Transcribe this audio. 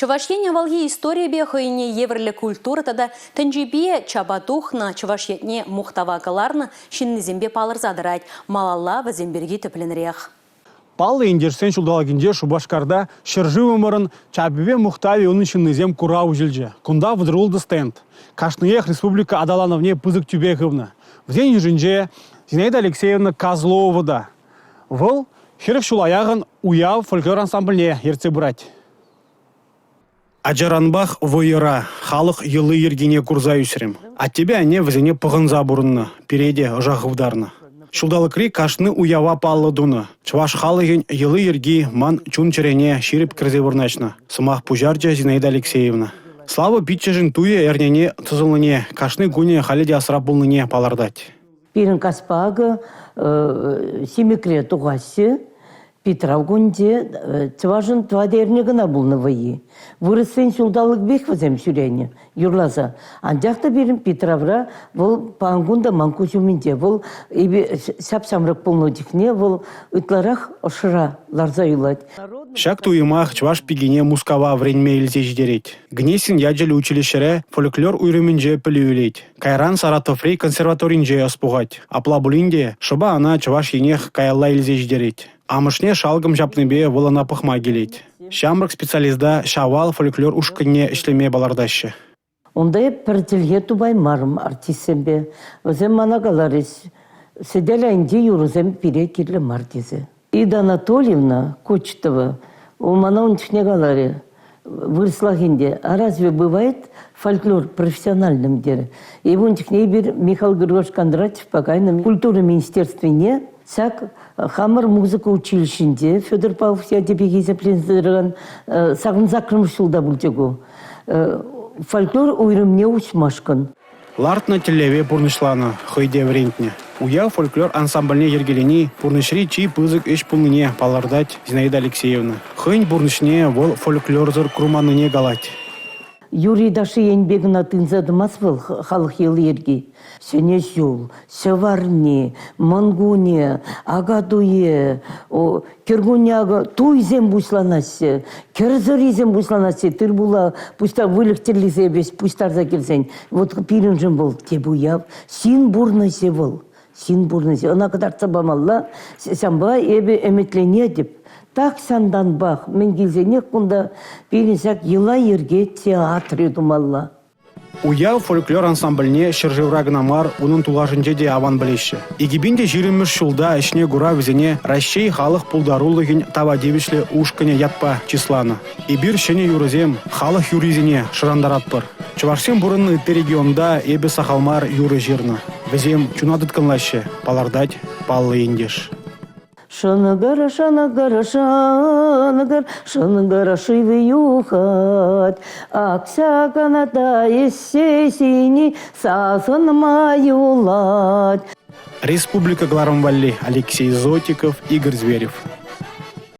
Чӑваш Ен авалхи историйӗпе хӑйне евӗрлӗ культура тата тӗнчипе чапа тухнӑ чӑваш ятне мухтава кӑларнӑ ҫыннисемпе палӑрса тӑрать. Малалла вӗсем пирки тӗплӗнрех. Паллӑ ентешсен ҫулталӑкӗнче Шупашкарта ҫӗршывӑмӑрӑн чапӗпе мухтавӗ унӑн ҫыннисем курав уҫӑлчӗ. Кунта вӑтӑр стенд. Кашниех республика аталанӑвне пысӑк тӳпе хывнӑ. Вӗсен йышӗнче Зинаида Алексеевна Козлова та. Вӑл 40 ҫула яхӑн Уяв фольклор ансамбльне ертсе пырать. Ачаранпах вӑйӑра, халӑх йӑли-йӗркине курса ӳсрӗм. Аттепе анне вӗсене пӑхӑнса пурӑннӑ, пире те ӑша хывтарнӑ. Ҫулталӑкри кашни уява паллӑ тунӑ. Чӑваш халӑхӗн йӑли-йӗрки ман чун-чӗрене ҫирӗп кӗрсе вырнаҫнӑ, сӑмах пуҫарчӗ Зинаида Алексеевна. Слава пиччӗшӗн туйӗ эрнене тӑсӑлнине, кашни кунӗ халӗ те асра пулнине палӑртать. Пирӗн каспа акӑ Ҫимӗкре тухаҫҫӗ. Питрав кунӗнче чӑвашӑн тӑватӑ эрне кӑна пулнӑ вӑййи. Вырӑссен ҫулталӑкӗпех вӗсем ҫӳренӗ юрласа. Анчах та пирӗн Питравра вӑл паянкун та ман куҫ умӗнче. Вӑл эпӗ ҫап-ҫамрӑк пулнӑ чухне вӑл ытларах ӑшра ларса юлать. Ҫак туйӑмах чӑваш пикине Мускава вӗренме илсе ҫитерет. Гнесин ячӗллӗ училищӗре фольклор уйрӑмӗнче пӗлӳ илет. Кайран Саратоври консерваторинче ӑс пухать. Апла пулин те шӑпа ӑна Чӑваш Енех каялла илсе ҫитерет. Амӑшне шалкӑм ҫапнипе вӑл ӑна пӑхма килет. Ҫамрӑк специалиста Ҫавал фольклор ушкӑнне ӗҫлеме палӑртаҫҫӗ. Унта эп пӗр чӗлхе тупаймарӑм артистсемпе. Вӗсем мана каларӗҫ, сӗтел айӗнчи юрӑсем пире кирлӗ мар тесе. Ида Анатольевна Кочетова мана ун чухне каларӗ, вырӑслах ӗнтӗ, а разве бывает фольклор профессиональным терӗ. И ун чухне эпир Михаил Григорьевич Кондратьевпа кайнӑ культура министерствине ҫак хамӑр музыка училищинче Федор Павлов ячӗпе хисепленсе тӑракан сакӑн ҫулта пулчӗ ку. Фольклор уйрӑмне уҫмашкӑн. Лартнӑ тӗллеве пурнӑҫланӑ, хӑй те вӗрентнӗ. Уяв фольклор ансамбльне йӗркелени пурнӑҫри чи пысӑк ӗҫ пулнине палӑртать Зинаида Алексеевна. Хӑйӗн пурнӑҫне вӑл фольклорсӑр курманнине калать. Юрий ташши енпе кӑна тытӑнса тӑмасть вӑл халӑх йӑли-йӗрки. Ҫӗнӗ ҫул, ҫӑварни, Мӑнкунӗ, Акатуйӗ, Кӗркунне акӑ туйсем пуҫланаҫҫӗ, кӗр сӑрисем пуҫланаҫҫӗ, тыр-пула пуҫтар выльӑх тӗллесе пуҫтарса килсен. Вот пирӗншӗн вӑл тӗп уяв, ҫын пурнӑҫӗ вӑл, ҫын пурнӑҫӗ. Ӑна кӑтартса памалла. Ҫавӑнпа эпӗ ӗмӗтленетӗп. Тахҫантанпах мӗн килсенех кунта пирӗн ҫак йӑла-йӗрке театрӗ тумалла. Уяв фольклор ансамбльне ҫӗршывра кӑна мар, унӑн тулашӗнче те аван пӗлеҫҫӗ. 2020-мӗш ҫулта ӗҫне кура вӗсене Раҫҫей халӑх пултарулӑхӗн тава тивӗҫлӗ ушкӑнӗ ятпа чысланӑ. Эпир ҫӗнӗ юрӑсем, халӑх юррисене шӑрантаратпӑр. Чӑвашсем пурӑннӑ ытти регионта эпӗ сахал мар юрӑ ҫырнӑ. Вӗсем чуна тыткӑнлаҫҫӗ, палӑртать паллӑ ентеш. Шӑнкӑр, шӑнкӑр, шӑнкӑр, шӑнкӑр шывӗ юхать. Ак ҫакна та ӗҫсе ҫини сасӑнма юлать. Республика кӑларӑм валли Алексей Зотиков, Игорь Зверев.